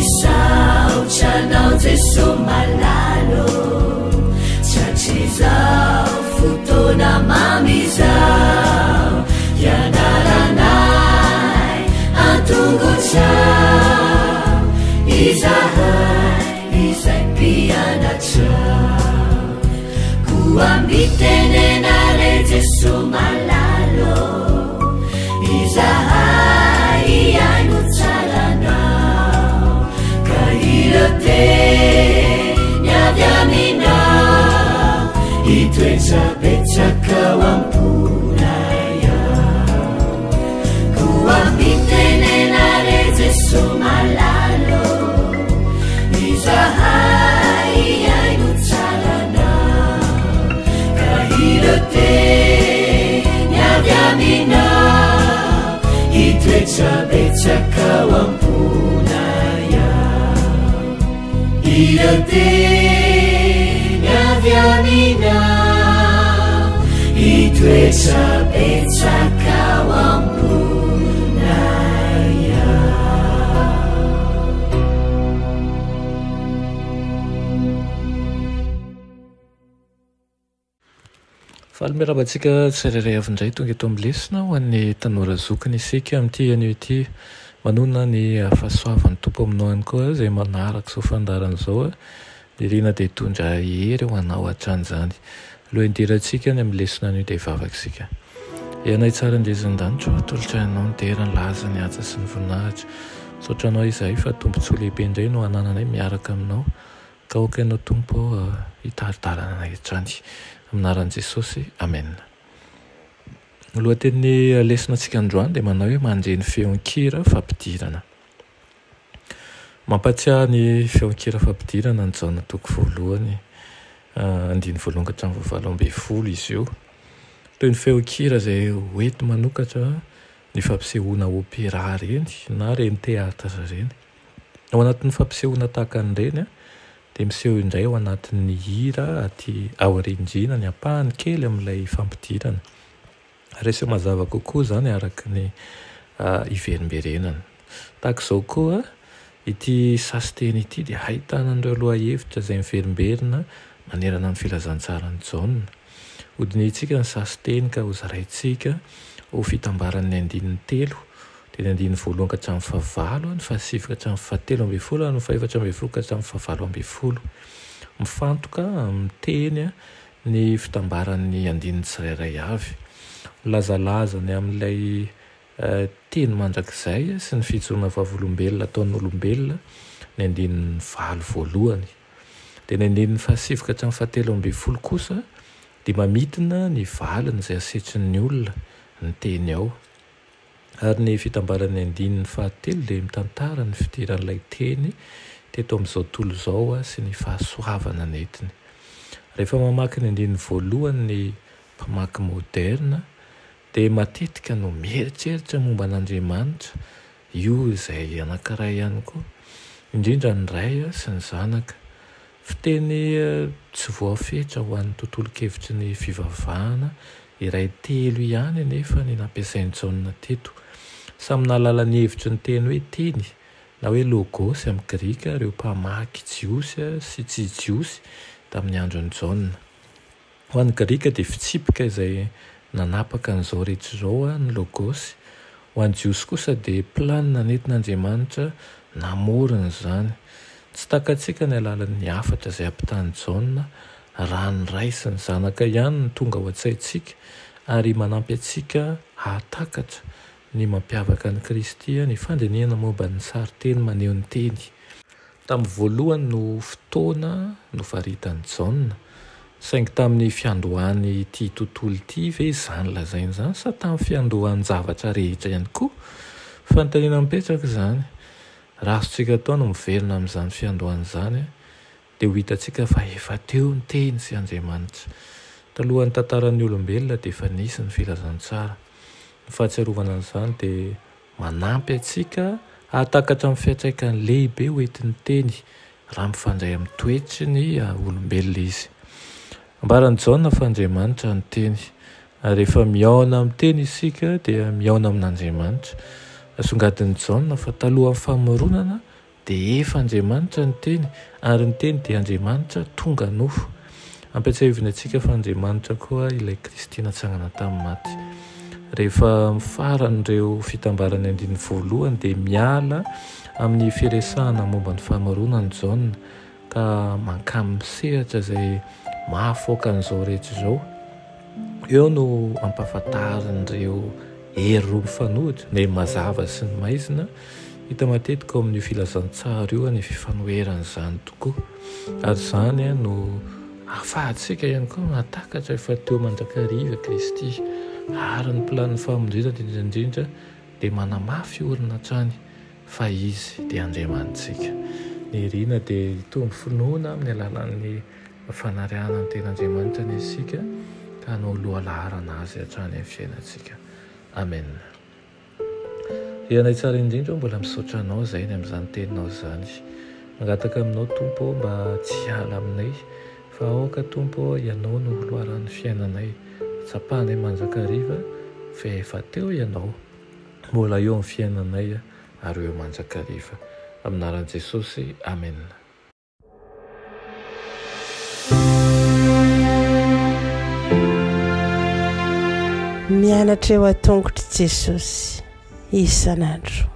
Misaotra anao Jeso malala ô, Tratrizao fotoana mamy izao, Hianaranay an-tongotrao, Izahay izay mpianatrao. Koa mitenena re Jeso malala ô, Izahay hihaino tsara anao, Ka ireo teny avy aminao, Hitoetra betsaka ao am-ponay ao. Koa mitenena re Jeso malala ô, Izahay hihaino tsara anao, Ka ireo teny avy aminao, Hitoetra betsaka ao am-ponay ao. Ireo teny avy aminao, Hitoetra betsaka ao am-ponay ao. Faly miarahaba antsika tsirairay avy indray tonga eto amin'ny lesona ho an'ny tanora zokiny isika amin'ity anio ity. Manonona ny fahasoavan'ny Tompo aminao ihany koa izay manaraka izao fandaharana izao. Nirina dia hitondra hery ho anao hatrany izany. Aloha hidirantsika any amin'ny lesona anio dia hivavaka isika. Ianay tsara indrindra an-danitra ô, atolotra Anao ny dera, ny laza, ny haja sy ny voninahitra. Misaotra Anao izahay fa tombontsoa lehibe indray no anananay miaraka Aminao. Ka aoka Ianao Tompo ô hitari-dalana anay hatrany. Amin'ny anaran'i Jesosy, Amena. Ny lohatenin'ny lesona antsika androany dia manao hoe mandre ny feon-kira fampidirana. Mampatsiahy ny feon-kira fampidirana ny Jaona toko voalohany, andininy voalohany ka hatramin'ny fahavalo ambin'ny folo izy io. Toy ny feon-kira izay hoenti-manokatra ny fampisehoana opéra ireny na ireny théâtre ireny. Ao anatin'ny fampisehoana tahaka an'ireny dia miseho indray ao anatin'ny hira aty aoriandriana ny ampahany kely amin'ilay fampidirana. Ary aseho mazava kokoa izany araka ny iverimberenana. Tahaka izao koa, ity sasin-teny ity dia ahitana an'ireo lohahevitra izay miverimberina manerana ny filazantsaran'i Jaona. Hodinihintsika ny sasin-teny ka hozaraintsika ho fitambaran'ny andininy telo dia ny andininy voalohany ka hatramin'ny fahavalo, ny fahasivy ka hatramin'ny fahatelo ambin'ny folo ary ny fahefatra ambin'ny folo ka hatramin'ny fahavalo ambin'ny folo. Mifantoka amin'ny teny ny fitambaran'ny andininy tsirairay avy. Milazalaza ny amin'ilay teny mandrakizay sy ny fijoroana vavolombelona ataon'olombelona ny andininy valo voalohany. Dia ny andininy fahasivy ka hatramin'ny fahatelo ambin'ny folo kosa dia mamintina ny valiny izay asetrin'ny olona ny teny ao. Ary ny fitambaran'ny andininy fahatelo dia mitantara ny fidiran'ilay Teny teto amin'izao tontolo izao sy ny fahasoavana nentiny. Rehefa mamaky ny andininy voalohany ny mpamaky moderna dia matetika no mieritreritra momba an'Andriamanitra, io izay anankiray ihany koa, indrindra ny Ray sy ny Zanaka. Fiteny tsy voafetra ho an'ny tontolon-kevitry ny fivavahana iray telo ihany anefa ny nampiasain'i Jaona teto. Samy nahalala ny hevitry ny teny hoe teny na hoe logos amin'ny grika ireo mpamaky jiosy sy tsy jiosy tamin'ny andron'i Jaona. Ho an'ny Grika dia fitsipika izay nanapaka an'izao rehetra izao ny Logos. Ho an'ny Jiosy kosa dia planina nentin'Andriamanitra namorona izany. Tsy takatsika ny alalan'ny hafatra izay ampitan'i Jaona raha ny Ray sy ny Zanaka ihany no tonga ao an-tsaintsika ary manampy antsika hahatakatra ny mampiavaka an'i Kristy ny fandinihana momba ny sarin-teny maneho ny Teny. Tamin'ny voalohany no fotoana nofaritan'i Jaona, saingy tamin'ny fiandohan'ity tontolo ity ve izany lazainy izany sa tamin'ny fiandohan-javatra rehetra ihany koa? Fanontaniana mipetraka izany. Raha azontsika atao ny miverina amin'izany fiandohana izany, dia ho hitantsika fa efa teo ny Teny sy Andriamanitra. Talohan'ny tantaran'ny olombelona dia efa nisy ny filazantsara. Ny fahatsiarovana an'izany dia Manampy antsika hahatakatra ny fiantraikany lehibe ho entin'ny teny raha mifandray amin'ny toetry ny olombelona izy. Ambaran'i Jaona fa Andriamanitra ny Teny, ary rehefa mihaona amin'ny Teny isika dia mihaona amin'Andriamanitra. Asongadin'i Jaona fa talohan'ny famoronana dia efa Andriamanitra ny Teny, ary ny Teny dia Andriamanitra tonga nofo. Ampiatsahiviny antsika fa Andriamanitra koa ilay Kristy natsangana tamin'ny maty. Rehefa mifaran'ireo fitambaran'ny andininy voalohany dia miala amin'ny firesahana momba ny famoronana i Jaona ka mankamin'ny sehatra izay mahafaoka an'izao rehetra izao. Eo no ampahafantarin'ireo hery roa mifanohitra, ny mazava sy ny maizina. Hita matetika ao amin'io filazantsara io ny fifanoheran'izany tokoa. Ary izany no ahafahantsika ihany koa mahatakatra fa teo mandrakariva Kristy. Ary ny planin'ny famonjena indrindra indrindra dia manamafy orina hatrany fa Izy dia Andriamanitsika. Ny irina dia hitombo finoana amin'ny alalan'ny fanariahana ny Tenin'Andriamanitra anie isika ka hanao lohalaharana Azy hatrany amin'ny fiainantsika. Amen. Ry Anay tsara indrindra ô mbola misaotra Anao izahay ny amin'izany teninao izany. Mangataka aminao Tompo ô mba tsy hiala aminay fa aoka Tompo ô Ianao no ho loharanon'ny fiainanay. Tsapanay mandrakariva fa efa teo Ianao, mbola eo amin'ny fiainanay ary ho eo mandrakariva. Amin'ny anaran'i Jesosy, Amena. Mianatra eo an-tongotr'i Jesosy isan'andro.